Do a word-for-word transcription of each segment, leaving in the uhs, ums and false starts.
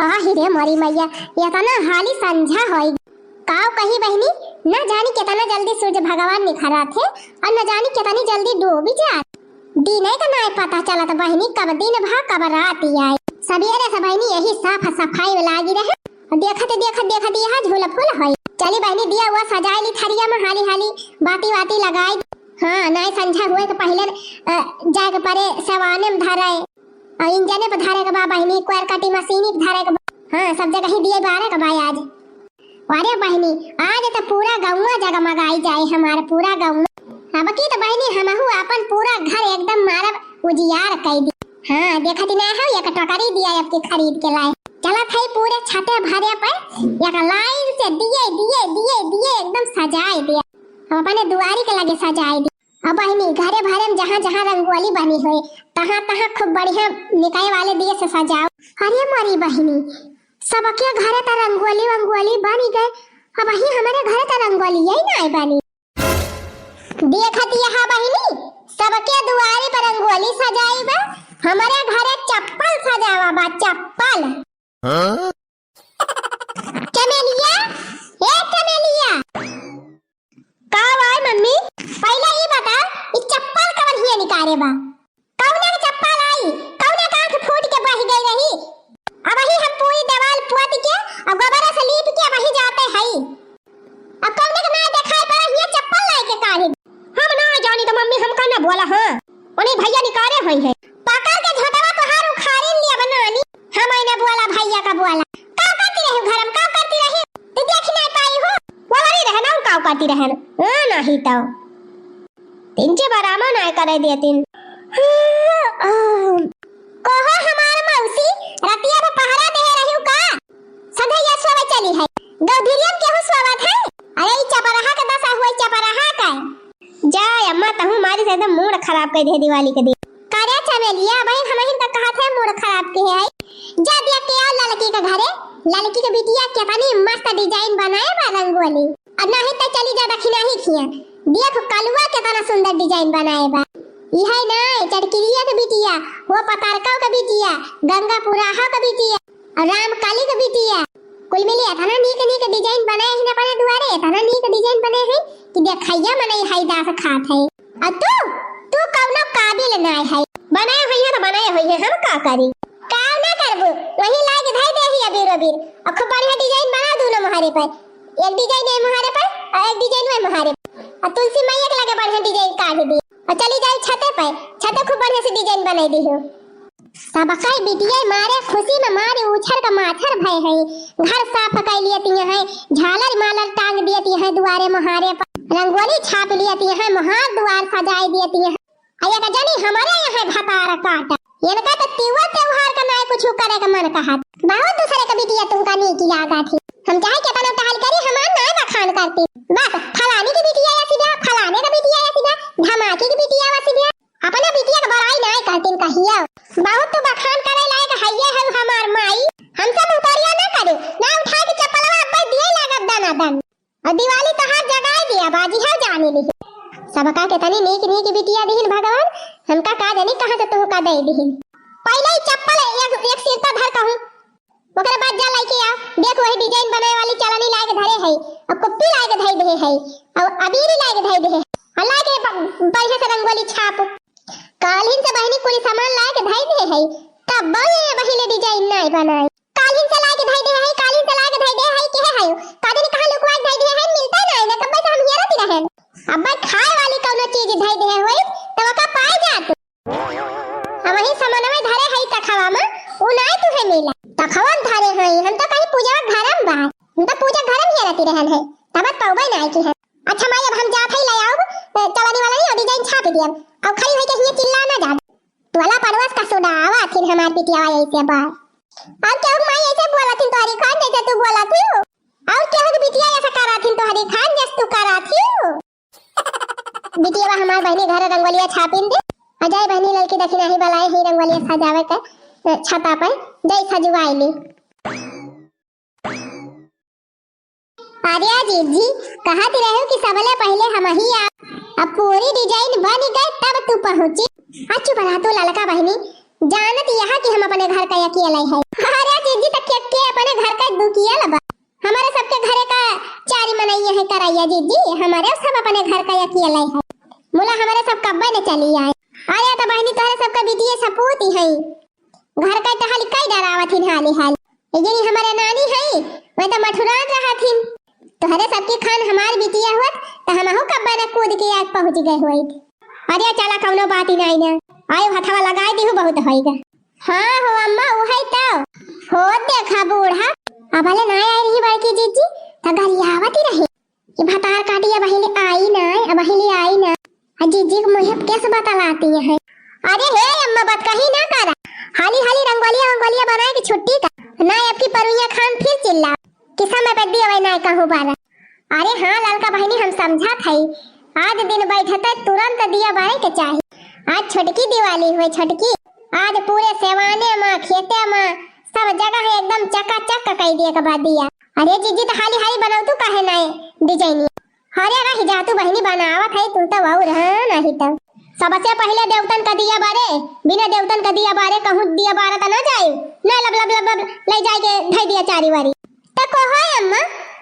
आहि रे मोरी मैया, एतना हाली संझा होई। काव कही बहिनी, न जानी केतना जल्दी सूरज भगवान निखरत है और न जानी केतनी जल्दी डूबी जात। दिने का नाय पता चलत बहिनी, कब दिन भा कब रात आई। सबेरे से बहिनी यही साफ सफाई में लागी रहे। देखत, देखत, देखत यहाँ झूल फूल होई। चली बहिनी, दिया हुआ सजाए ली थरिया में हाली हाली, बाती वाती लगाई। हाँ, नाय संझा हुए के पहिले, अ, जाए के परे सेवाने में धराए। और इंजने पे धरे के बा बहिनी, कोयर काटी मशीनी पे धरे के बा। हाँ, सब जगह ही दिए बारे के बा आज। अरे बहिनी, आज तो पूरा गौवा जगमगाई जाए हमारे, पूरा गौवा। अब की तो बहिनी, हमहू अपन पूरा घर एकदम मारब उजियार कई दी। हाँ, देखत ही ना हो, एक टोकरी दिया अब की खरीद के लाए। चलत है पूरे छते भरे पे, एक लाइन से दिए, दिए, दिए, दिए एकदम सजाए दिया। हम अपने दुआरी के लगे सजाए दी। अब बहिनी, घरे भरे में जहाँ जहाँ रंगोली बनी होए, तहाँ तहाँ खूब बढ़िया निकाय वाले दिए से सजाओ। अरे मोरी बहिनी, सबके घरे त रंगोली वंगोली बनी गए, अब ही हमारे घरे त रंगोली यही ना बनी। देखत यहाँ बहिनी, सबके दुआरी पर रंगोली सजाई बा, हमारे घरे चप्पल सजावा बा, चप्पल। हाँ? चमेलिया, ए चमेलिया। का बाय मम्मी? पहिले ई बता, ई चप्पल कवन हिया निकारे बा? कौने के चप्पल आई? कौने का आँख फूट के बह गई रही? अब वही हम पूरी दीवार पोत के और गोबर से लीप के वही जाते हई। अब कौने के ना देखाई पड़ा, हिया चप्पल लाई के काहे? हम ना जानी तो मम्मी हमका ना बोला, हाँ। उन्हीं भैया निकारे हुई है। पकड़ के झोटवा तोहार उखाड़े लिया बनानी। हम आई ना बोला, भैया का बोला। का करती रही घर में, का करती रही? तू देख ना पाई हो। बोला नहीं रहे ना, का करती रहे ना। हाँ, नहीं तो। तिनचे बरामो नाय करे देतिन। कहो हमार मौसी, रतिया में पहरा दे रही का? सधैया सोवे चली है। गौधीरियम केहू सोवत है? अरे ई चपराहा के दशा हुई, चपराहा का। जा अम्मा, तहू मारी से एकदम मूड खराब कर दे दिवाली के दिन। करे चमेलिया, भाई हमहिन तो कहत है मूड खराब के है। जा दिया के आ ललकी के घरे, ललकी के बिटिया केतनी मस्त डिजाइन बनाए बा रंगोली। अब नाही त चली जा दखिनाही खिया। देख कलुआ केतना सुंदर डिजाइन बनाए बा। इहै ना, चटकिरिया के बिटिया, वो पतारका के बिटिया, गंगा पुराहा के बिटिया, और रामकाली के बिटिया। कुल मिली एतना नीक नीक डिजाइन बनाए हैं अपने दुआरे, एतना नीक डिजाइन बनाए हैं कि देखैया मनई हाय दास खात है। और तू, तू कौनो काबिल नाय है। बनाए हुई है तो बनाए हुई है, हम का करी? का ना करबू, वही लाग धई दे ही अबीर अबीर। और खूब बढ़िया डिजाइन बना दोनों मुहारे पर। एक डिजाइन ए मुहारे पर और एक डिजाइन वही मुहारे पर। और तुलसी मैया के लगे बढ़िया डिजाइन काढ़ दी। और चली जाई छते पे, छते खूब बढ़िया से डिजाइन बनाई दी हो। सबका बिटिया मारे खुशी में मारे उछर का माछर भय है। घर साफ कर लिए तिया है, झालर मालर टांग दिए तिया है दुआरे मुहारे पर, रंगोली छाप लिए तिया है, मुहार दुआर सजाए दिए तिया है। अया का जानी हमारे यहाँ भतार काटा। इनका तो तिवा त्योहार का नाय कुछ करे का मन कहत। बहुत दूसरे का बिटिया तुमका नीक लागा थी। हम चाहे केतना टहल करी, हमार नाय बखान करती। बस फलानी की बिटिया ऐसी बा, फलाने का बिटिया ऐसी बा, धमाके की बिटिया वैसी बा। अपना बिटिया का बड़ाई नाय करतीन कहियो। बहुत तो बखान करे लायक हइये है हमार माई। हमसे मुहतरिया ना करे, ना उठाए के चप्पलवा अब्बे दिए लागत दना दन। और दिवाली तोहार जगाई दिया बाजी है जाने ली। सबका केतनी नीक नीक बिटिया दिहिन भगवान, हमका का जानी कहाँ से तुहका दे दिहिन। पहिले ही चप्पल एक, एक सिर पर धर कहूँ, ओकरे बाद जा लाइके आ। देख वही डिजाइन बनाए वाली चलनी लाए के धरे है, और कुप्पी लाए के धई दे है, और अबीर लाए के धई दे है, और लाए के ब-, बढ़िया से रंगोली छाप। कालिन से बहिनी कुल सामान लाए के धई दे है, तब ये बहिले डिजाइन नाय बनाई। कालिन से लाके धई दे है, कालिन से लाके धई दे है, केहे है? का जाने कहाँ लुकवा के धई दे है, मिलते नाय ना, कब्बे से हम हेरत ही रहेन। अब्बे खाए वाली कौनो चीज धई दे है होई, तब ओका पाए जात। हम ही समनवे धरे है तखवा में, उ नाय तुहे मिला। तखवन धरे है, हम तो कहीं पूजा घरम बा, हम तो पूजा घरम हेरत ही रहेन है, तब पौबे नाय की है। अच्छा माई, अब हम जात है ले आउब, अ, चवनी वाला नहीं, और डिजाइन छाप दियब, और खड़ी होई के हिये चिल्ला ना जाब। टोला पड़ोस का सुनावा, फिर हमार बिटिया ऐसे बा। और केहू के माई ऐसे बोलत हिन तोहरी खान जैसे तू बोलत हियो। और केहू के बिटिया ऐसे करत हिन तोहरी खान जैसे तू करत हियो। बिटिया बा हमार बहिनी घर रंगोलिया छापिन दे। आ जाए बहिनी ललकी दखिनाही बलाए ही रंगोलिया सजावे के, अ, छता पर। जाई सजवाई ली। अरे जीजी, कहत रहे कि सबले पहिले हम ही आ, अब पूरी डिजाइन बन गए तब तू पहुँची। अच्छू भला तू ललका बहिनी, जानत यहाँ कि हम अपने घर का अकेले है। अरे जीजी, तो के, दुखिया लबा। हमरे सबके घरे का चारी मनइया है करइया जिज्जी, हमरे सब अपने घर का अकेले है। मुला हमरे सब कब्बे न चली आए। अरे त बहिनी तोहरे सबका बिटिया सपूती है। घर का टहल कई डरावत हिन हाली हाली। ये जनी हमरे नानी है, वह त मठुरान रहत हिन। तोहरे सबकी खान हमार बिटिया होत त हमहू कब्बे न कूद के आग पहुँच गए होइत। अरे चला कौनो बात ही नाई ना। आयो हथवा लगाई दिहु बहुत होइगा। हाँ हो अम्मा, उहइ तउ। हो देखा बूढ़ा, अबले नाय आइ रही बड़की जिज्जी, त गरियावत ही रही। ई भतार काटी अबहिं ले आई नाय, अबहिं ले आई नाय। आ जिज्जी के मुँहे केस बतलाती है। अरे हे अम्मा, बतकही ना करा। हाली हाली रंगोलिया वंगोलिया बनाए के छुट्टी का। नाय अब की परुइया खान फिर चिल्ला। किसा में बद्दी अवै नाय कहूँ बारा। अरे हाँ ललका बहिनी, हम समझत हई, आज दिन बैठते तुरंत दिया बारे के चाही। आज छोटकी दिवाली हुए छोटकी, आज पूरे सेवाने मा, खेते मा, सब जगह एकदम चकाचक कई दिए के बा दिया। अरे जिज्जी त हाली हाली बनौतू काहे नाय डिजाइनी? अरे रह जा तू बहिनी, बनावत हई तू त और हाँ नहीं त। सबसे पहिले देवतन का दिया बारे, बिना देवतन का दिया बारे कहूँ दिया बारा त ना जाए, ना लब लब लब लब ले जाए के धई दिया चारी वारी। त कहो अम्मा,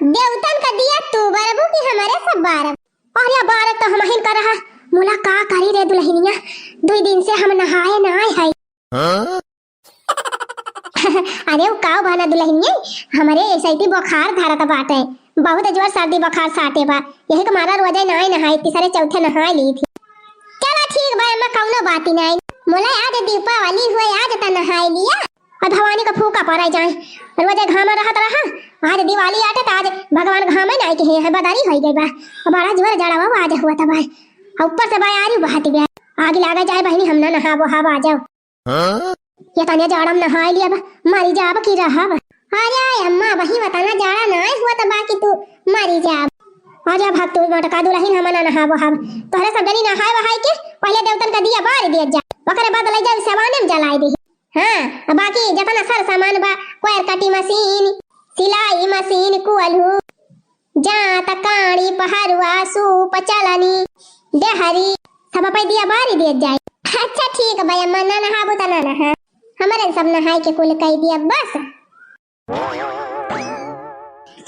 देवतन का दिया तू बरबू कि हमरे सब बारब? अरे बारब त हमहिन का रहा, मुला का करी रे दुलहिनिया, दुई दिन से हम नहाए नाय है। हाँ? अरे उ का बा ना दुलहिनिया, हमरे ऐसे ही बुखार धरत बाटे, बहुत जोर सर्दी बुखार साटे बा, यही के मारा रोजे नाय नहाई, तीसरे चौथे नहाई ली थी। चला ठीक बा अम्मा, कौनो बात ही नाय। मुला आज दीपावली हुए, आज त नहाई लिया। और भवानी का फूका पड़े जाए, रोजे घामा रहत रहा, आज दिवाली आटे त आज भगवान घामे नाय के है, बदारी होई गई बा, और बड़ा जोर जड़वा आज हुआ त बा, और ऊपर से बा आरी बहती बा, आग लागे जाए बहिनी, हम ना नहाबो हब आ जाओ। हाँ? ये तने जाड़ा में नहाई लिया बा, मरी जाब की रहब। अरे अम्मा बही वतना जाड़ा नाय हुआ त बा कि तू मरी जाब। अरे भक्तू मटका दुलहिन हम ना नहाबो हब, तोहरे सब जनी नहाए वहाए के पहिले देवतन का दिया बार दिया जा, ओकरे बाद ले जाओ सेवाने में जलाए दे। हाँ, अब बाकी जतना सर सामान बा, कोयर कटी मशीन, सिलाई मशीन, कुल्हू, जांत, कांड़ी, पहरुआ, सूप, चलनी, डेहरी, सब पै दिया बारी दिया जाए। अच्छा ठीक बा अम्मा, ना नहाबू त ना नहा, हमरे सब नहाए के कुल कई दिया बस।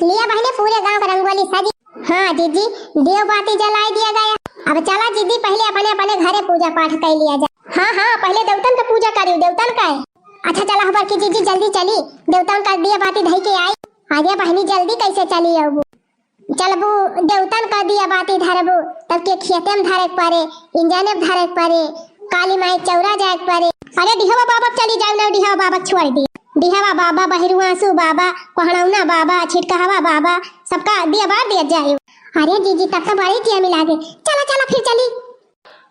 लिया बहिनी पूरे गांव का रंगोली सजी। हाँ जिज्जी, देव बाती जलाई दिया गया। अब चला जिज्जी, पहिले अपने अपने घरे पूजा पाठ कई लिया जाए। हाँ हाँ, पहिले देवतन का पूजा करी, देवतन का है। अच्छा चला हो बड़की जिज्जी, जल्दी चली, देवतन का दिया बाती धई के आई। अरे बहिनी जल्दी कैसे चली अबू? चलबू देवतन का दिया बाती धरबू, तब के खेते में धरे के परे, इंजने में धरे के परे, काली माई चौरा जाए के परे। अरे डिहवा बाबा चली जाओ ना, डिहवा बाबा छोड़ दी। डिहवा बाबा, बहिरुआंसू बाबा, कोहड़ौना बाबा, छिटकहवा बाबा, सबका दिया बार दिया जाए। अरे जीजी, तब तो बड़ी किया मिला गए। चला चला फिर चली।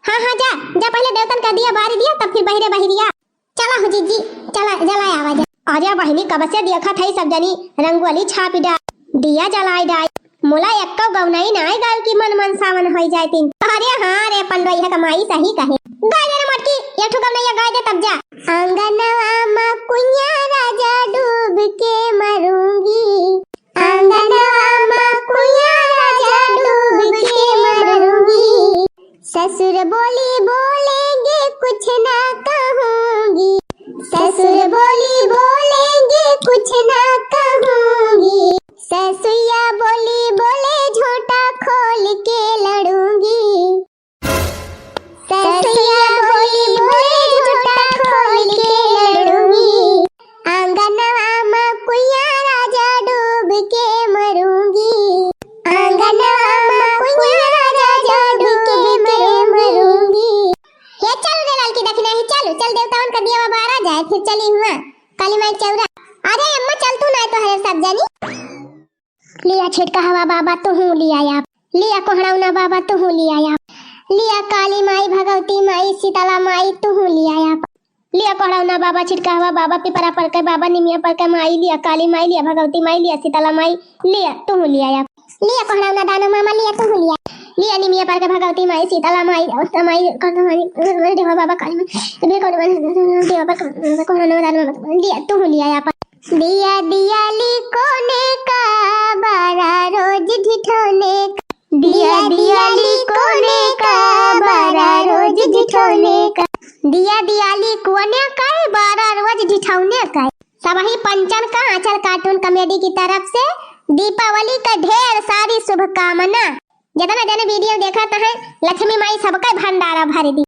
हाँ हाँ जा, जा पहिले देवतन का दिया बारी दिया, तब फिर बहिरे बहिरिया। चला हो जीजी, चला जलाए आवा जा। अरे बहिनी, कब से देखत है सब जनी रंगोली छापी डाल, दिया जलाई डाल, मोला एक्को गौनई नाय गाल की मन मन सावन होई जाए तीन। अरे हाँ रे पंडोइया का माई सही कहे। गाय दे रे मोटकी, एक ठो गौनैया गाय दे तब जा। आंगनवा मा कुइया राजा डूब के मरूंगी, आंगनवा मा कुइया राजा डूब के मरूंगी। ससुर बोली बोलेंगे कुछ ना कहूंगी, ससुर बोली बोलेंगे कुछ ना कहूंगी। ससुया बोली बोले झोंटा खोल के लड़ूंगी, ससुया बोली बोले झोंटा खोल के लड़ूंगी। आंगनवा मा कुइया राजा डूब के मरूंगी, आंगनवा मा कुइया राजा डूब के मरूंगी। हे चल रे ललकी दखिना, हे चल, चल देवतावन का दिया बारा जाए, फिर चली हुआ काली माई चौरा। अरे अम्मा चल तू ना तो हरे सब जानी। लिया छिटकहवा बाबा तुहूँ लिया आप, लिया कोहड़ौना बाबा तुहूँ लिया आप, लिया काली माई भगवती माई शीतला माई तुहूँ लिया आप। लिया कोहड़ौना बाबा, छिटकहवा बाबा, पिपरा पर के बाबा, निमिया पर के माई, लिया काली माई, लिया भगवती माई, लिया शीतला माई, लिया तुहूँ लिया आप। लिया कोहड़ौना दानो मामा, लिया तुहूँ लिया। लिया निमिया पर के भगवती माई, शीतला माई, औसा माई, कौन माई, देवा बाबा, काली माई, तभी कौन माई, देवा पर कोहड़ौना दानो मामा, लिया तुहूँ लिया आप। दिया दियाली कोने का बारा रोज ढिठोने का, दिया दियाली कोने का बारा रोज ढिठोने का, दिया दियाली कोने का बारा रोज ढिठौने का। वही पंचन का आंचल cartoon comedy की तरफ से दीपावली का ढेर सारी शुभकामना। जितना जने video देखत हैं, लक्ष्मी माई सबका भंडारा भर दी।